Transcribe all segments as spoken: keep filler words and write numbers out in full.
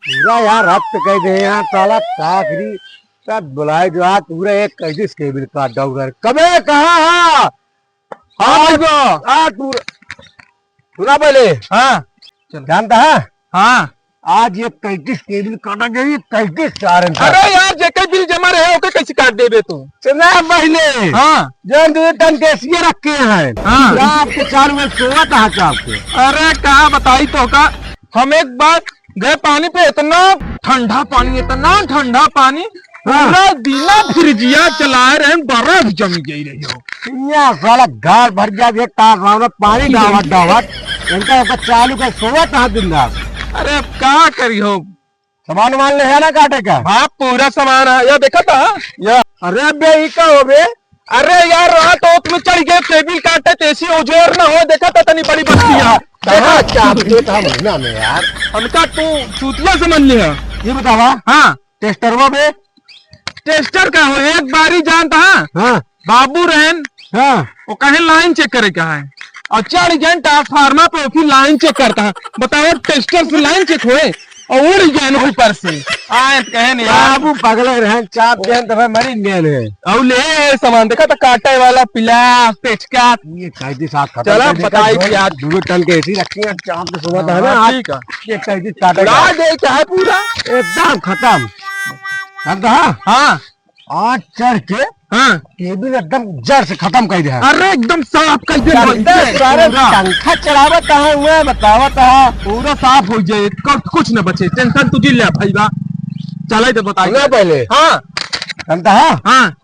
पूरा यार रद्द कइ दे यार, साला का करी। सब बुलाए जो आज पूरा एक कैसे केबिल काट डाउन कर। कबे कहाँ है? हाँ, आज, आज पूरा, सुना पहले। हाँ। चल। जानता है? हाँ। आज ये कैंतीस केबिल काटा गया, ये कैंतीस चार इंच। अरे यार, जेकर बिल जमा रहे, ओके कैसे काट देबे तू? सुना पहले। हाँ। जौन दो टन के एसिया रखे हैं। हाँ। रात के चार बजे सोवत है चाप के। अरे, का बताई तोहका, हम एक बार गए पानी पे, इतना ठंडा पानी, इतना ठंडा पानी, हाँ। पूरा दिना फ्रिजिया चलाए रहे, बर्फ जम गई रही हो। इतना साला गाल भर गया, ये तार रावना पानी डावत डावत, इनका ऊपर चालू कर सोवत है दिन रात। अरे, अब का करी हो? सामान वामान ले है ना काटे का? हाँ, पूरा सामान है। या देखा था? या। अरे बे, ई का हो बे? अरे यार, रात ओत में चढ़ गए, केबिल काटे, तेसी उजेर ना हो, देखा था तनी बड़ी बस्ती है। कहाँ देखा? चाप देत है महीना में यार? हमका तू चूतिया समझ लिया। ये बतावा। हाँ। टेस्टरवा बे? टेस्टर का हो, एक बारी जानता है? हाँ। बाबू रहन, हाँ। वो कहे लाइन चेक करे का है, और चढ़ गए ट्रांसफार्मर पे, फिर लाइन चेक करता है। बताओ, टेस्टर से लाइन चेक होए और उड़ गए ऊपर से। आए तो कहे नहीं यार। बाबू पगले रहे, चाप गए तो फिर मरी गए हैं। और ले सामान देखा तो काटे वाला पिलास, पेचकस। ये कैदी साथ खत्म चला कर देगा, बताई जो क्या? दो टन के एसी रखी है, चाप के सोवत है ना, हाँ, आज ठीक है। ये कैदी काटे उड़ा का। दे क्या है पूरा? एकदम खत्म। समझा? हाँ। आज चढ़ के हाँ। केबिल एकदम जड़ से खत्म कर दिया। अरे एकदम साफ कर दे करते भाई। सारे पूरा। पंखा चलावत है, हुआ बतावत है। पूरा साफ हो जाए, कुछ, कुछ न बचे, टेंशन तू जिन ले भाई बा। चला इधर बताइए। सुना पहले। हाँ। जानता है? हाँ।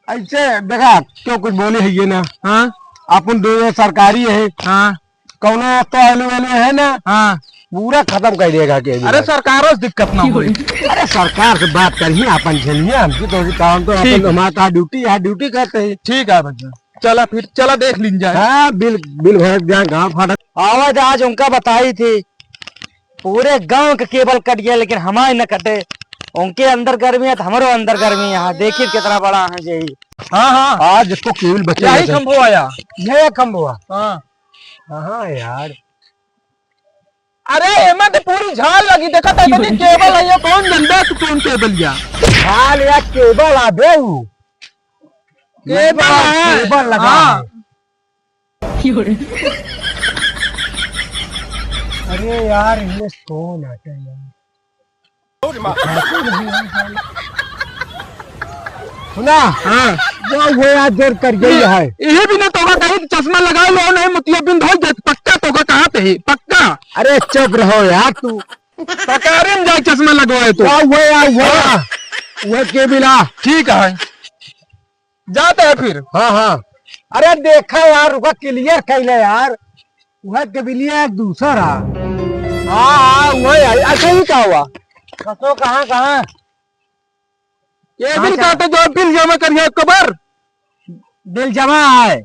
ऐसे देखा, क्यों कुछ बोले है ये ना? हाँ। अपन दोनों सरकारी है। हाँ। कौनो तो आलू वालू है ना? हाँ। पूरा खत्म कर देगा के अरे, सरकारों से दिक्कत ना हो। अरे, सरकार से बात करिए, अपन झेलिए, हमकी तो काम तो ठीक। अपन, हमारा तो ड्यूटी है, ड्यूटी करते हैं। ठीक है भैया, चला फिर, चला देख लीन जाए। हाँ, बिल, बिल भरत जाए, गाँव फाटक। आवाज आज उनका बताई थी, पूरे गांव के केबल कट गया, लेकिन हमारे न कटे। उनके अंदर गर्मी है तो हमरो अंदर गर्मी है। हाँ, देखिए कितना बड़ा है यही। हाँ, हाँ। आज इसको केबल बचे यही हैं। खंभो आया। ये खंभो है। हाँ। हाँ यार। अरे, एमा तो पूरी झाल लगी, देखा था, इतनी केबल है, ये कौन जानता है तू कौन केबल या? झाल या केबल आ बे ऊ। केबल मतलब है। केबल लगा हाँ। है। अरे यार, इनमें कौन आता है यार? सुना? हाँ। वो, वो यार जोर कर गई ये, है। यही भी ना तोका कहीं चश्मा लगा लो, नहीं मोतियाबिंद हो जाए, पक्का तोका कहाँ पे है, पक्का। अरे चुप रहो यार तू। पकारे में जाए चश्मा लगवाए तो। वाह, वो यार, वो हाँ। यार। वो केबिल आ। ठीक है। जाते हैं फिर। हाँ, हाँ। अरे देखा यार, रुका, क्लियर कैले यार। वह केबिलिया एक दूसर आ। हाँ, हाँ, वही है। अच्छा, ये क्या हुआ? कसो, कहाँ, कहाँ? ये कहाँ बिल से? काटे जो बिल जमा करिए, कबर। बिल जमा है।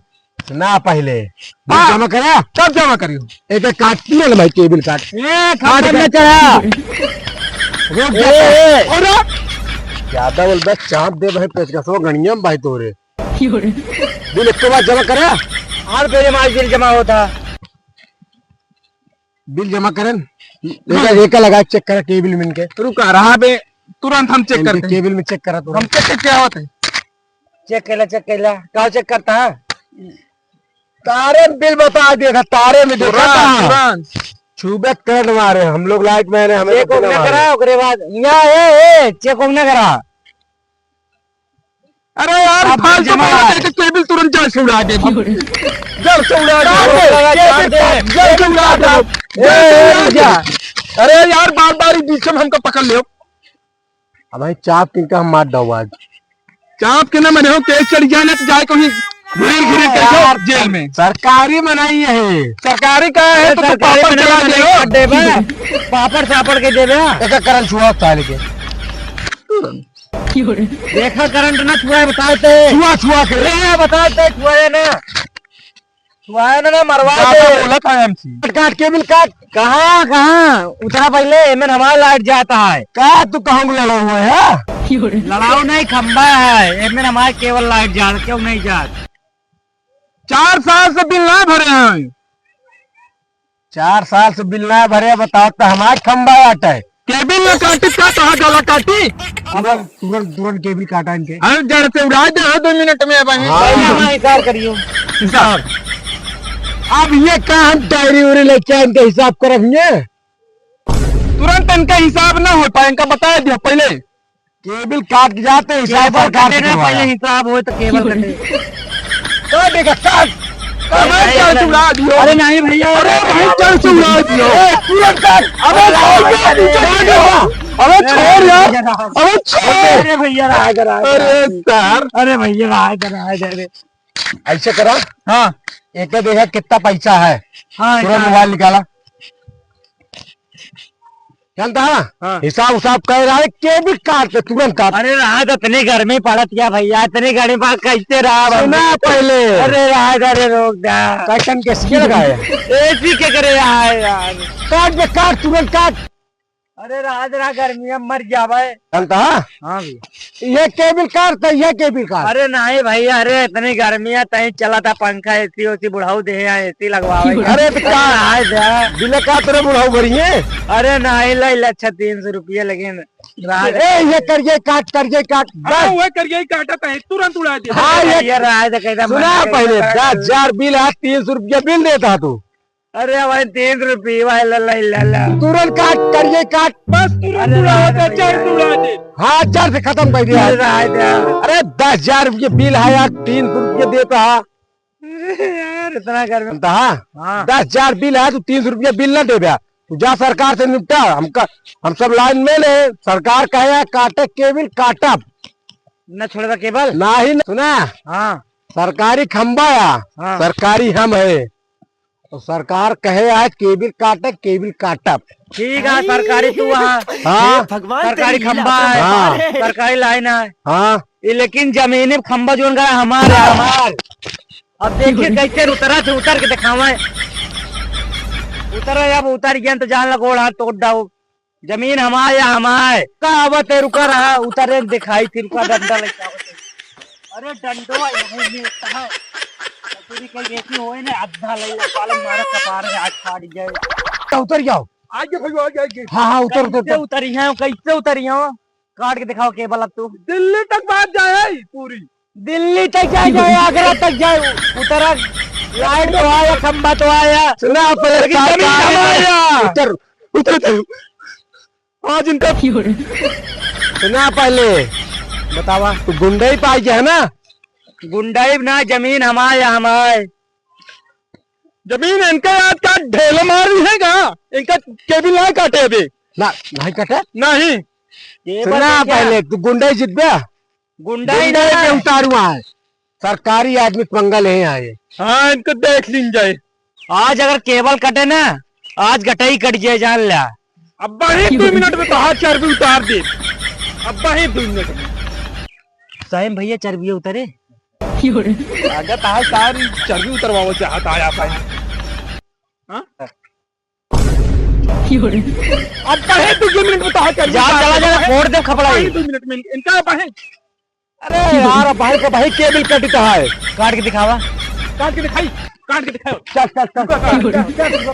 ना पहले। बिल हाँ। जमा करा। तब जमा करियो। एक, एक काट ले ना भाई, केबिल काट। ए, काट खत्म के। में चढ़ा। रुक ए, जा। ए। अरे। ज्यादा बोल बस, चाप दे भाई, पेचकसवा गणिया में भाई तोरे। बिल एक बार जमा करा। और फिर हमारा बिल जमा होता। बिल जमा करन। एका, एका लगा चेक करा केबिल में इनके। रुका रहा बे, तुरंत हम चेक इनके करते हैं। केबिल में चेक करा तुरंत। हम चेक करके क्या होता है? चेक कैला, चेक कैला। का चेक करता है? तारे में बिल बता दिया था, तारे में देखा तुरंत, था। तुरंत। छुबे करंट मारे, हम लोग लाइट मैन है, हमें चेक तो बिना ना मारे। करा, ओकरे बाद, या, ए, ए, चेक ना करा। अरे यार, आप फालतू जमा बोला है। देखे, केबिल तुरंत जड़ से उड़ा दे। जड़ से उड़ा दे। जड़ से उड़ा दे। जड़ से उड़ा दे। ए, रुक जा। अरे यार, बार बार बीच में हमको पकड़ लियो। अब भाई, चाप के इनका हम मार डाऊ आज। चाप के ना मने हो, केस चढ़ जाए ना तो जाए कहीं घुरेल घुरेल के यार, जाओ जेल में। सरकारी बनाई है। सरकारी का है अरे तो तू सरकारी पापड़ बनाई चला है, दे हो। काट देबे। पापड़ सापड़ के देबे। ऐसा करल छुआ साले के। देखा करंट ना छुआ है, बताते। छुआ, छुआ के। ए, बताते, छुआ है ना। छुआ है ना, ना, मरवा ज्यादा दे। बोलत है एमसी। काट, काट, केबिल काट। कहाँ, कहाँ? उतरा पहले, एमन हमारा लाइट जाता है। का तू कहूँ लड़ो हुए है? लड़ाओ नहीं, खंबा है। एमन हमारा केवल लाइट जात, क्यों नहीं जात? चार साल से बिल ना भरे हैं। चार साल से बिल ना भरे, बताओ तो हमार खंबा आटे। केबिल ना काटी, का तोहार गला काटी? तुरंत, तुरंत, तुरंत केबिल काटा इनके। अरे, जड़ से उड़ा दे, दो मिनट में अब। हाँ। भैया, हमारा हिसाब करियो। हिसाब। अब ये का हम डायरी उरी लेके आए, इनके हिसाब करब ये? तुरंत इनका हिसाब ना हो पाए, इनका बता दिया पहले। केबिल काट के जाते, हिसाब केबल सरकार कटे से ना, करवाया। पहले हिसाब होए तो केबल कटे। काट देगा, काट। अबे, अरे, चल, अरे, चुड़ा दियो। अरे, नहीं भैया। अरे, भाई, चल, चुड़ा दियो। ए, तुरंत काट। अबे, अरे, छोड़ दे, अरे, छोड़ दे। अबे, छोड़ यार। अरे, अबे, छोड़। अरे, भैया, रहा, रहा, रहा। अरे, यार। अरे, भैया, रहा, रहा, रहा। ऐसे करा। हाँ। एक तो देखा कितना पैसा है। हाँ, तुरंत हाँ। मोबाइल निकाला। जानता है? हाँ। हिसाब उसाब कह रहा है, केबिल काट दे, तुरंत काट। अरे रहा तो इतनी गर्मी पड़त क्या भैया, इतनी गर्मी पड़त कैसे रहा हम? सुना पहले। अरे रहा, अरे रोक दा। कैसन के सी लगाए? एसी के करे रहा है यार। काट बे, काट, तुरंत काट। अरे रहा, रहा, गर्मी में मर जावे। जानता है? हाँ भैया। ये केबिल काट, तो ये केबिल काट। अरे नहीं भैया, अरे इतनी गर्मी है, तहीं चला था पंखा, एसी ओसी बुढ़ाऊ दे हैं, एसी लगवावे। अरे तो का? आए जा। बिल का तेरे बुढ़ाऊ भरी है? अरे नहीं, ले, ले, अच्छा, तीन सौ रुपये, लेकिन रात ए, ये करिए काट, करिए काट, अरे बस। वो करिए काटा था, तुरंत उड़ा दे। हाँ, ये ये रहा है, तो कहता सुना मना पहले, करता है। दस हजार बिल है, तीन सौ रुपया बिल देता तू। अरे भाई, तीन रुपये, भाई, ला, ला, ला, ला। तुरंत काट, करिए काट। बस तुरंत अरे उड़ा दे, भैया। चाहे उड़ा दे। हाँ, चार से खत्म कर दिया। अरे, रहा है क्या? अरे, दस हजार रुपये बिल है यार, तीन सौ रुपये देता है। अरे यार, इतना गर्मी। जानता है? हाँ। दस हजार बिल है, तू तीन सौ रुपये बिल ना देबे। तू जा सरकार से निपटा, हमका, हम सब लाइन में ले, सरकार कहे है, काटे केबिल काटब। न छोड़बा केबल? नाही न, सुना? हाँ। सरकारी खंबा या, हाँ। सरकारी हम है। तो सरकार कहे आज केबिल काटे, केबिल काटब। ठीक है, सरकारी तू वहाँ। हाँ। हे भगवान, सरकारी तेरी खंबा लीला है, अपरंपार हाँ। है। सरकारी लाइन है। हाँ। ये लेकिन जमीनी खंबा जोन का हमार है, हमार। अब देखिए कैसे उतरा थे, उतर के दिखावे। उतर, अब उतर गया तो जान ला गोड़ हाथ तोड़ डाओ। जमीन हमार या हमार? का आवत है, रुका रहा, उतरे दिखाई थी, रुका, डंडा लेके आवत है। अरे डंडवा यहीं में कहाँ? कचौरी कहीं बेची होए ने, आधा ले ला, साले मारा कपार में आज फाड़ जाए। तो उतर जाओ। आगे भैया, आगे, आगे। हाँ, हाँ, उतर, उतर, कैसे उतर। उतरी हैं, कैसे उतरी हैं? काट के दिखाओ केबल अब तू। दिल्ली तक बात जाए पूरी। दिल्ली तक जाए, जाए, आगरा तक जाए, उतरा, लाइट तो आया, खंबा तो आया, सुना पहले लेकिन साथ जमीन आया। हमारा। उतर, उतर, उतर। आज इनका सुना पहले, बतावा। तू गुंडई पाई के है ना? गुंडई ना, जमीन हमार या हमार। जमीन इनका याद का ढेला मार रही है का? इनका केबिल ना काटे अभी। ना, नहीं काटे। नहीं। केबल सुना क्या? पहले, तू गुंडई जितबे? गुंडई गुंडई ना। के उतारू आए। सरकारी आदमी पंगा ले आए। हाँ, इनको देख लीन जाए। आज अगर केबल कटे ना, आज गटई कट जाए, जान ला। अब्बा ही दो मिनट में तोहार चर्बी उतार दे। अब्बा ही दो मिनट में। साइम भैया चर्बी उतरे। अगर तोहार सारी चर्बी उतरवाओ चाहत आया भाई। हाँ? अब्बा ही दो मिनट में तोहार चर्बी जा, उतार चला दे। जा, फोड़ दे खपड़ा अब्बा ही ही। दो मिनट में इनका अब्बा ही। अरे यार, भाई का भाई केबिल कटित है। काट के दिखावा। काट के दिखाई, काट के दिखाओ। चल, चल, चल, चल, चल, चल, चल, चल, चल,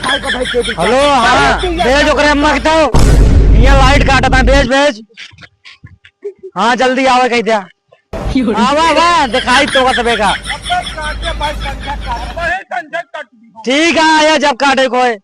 भाई का भाई केबिल हेलो, काट। हाँ, अरे तू यार भेज ओकरे अम्मा के तो। ये लाइट काटा था, भेज, भेज। हाँ, जल्दी आवे कही दिया। आवा, आवा, दिखाई तो का तबे का। अबे काटे भाई, संझा काट। अबे संझा काट दी हो। ठीक है, आया जब काटे कोई।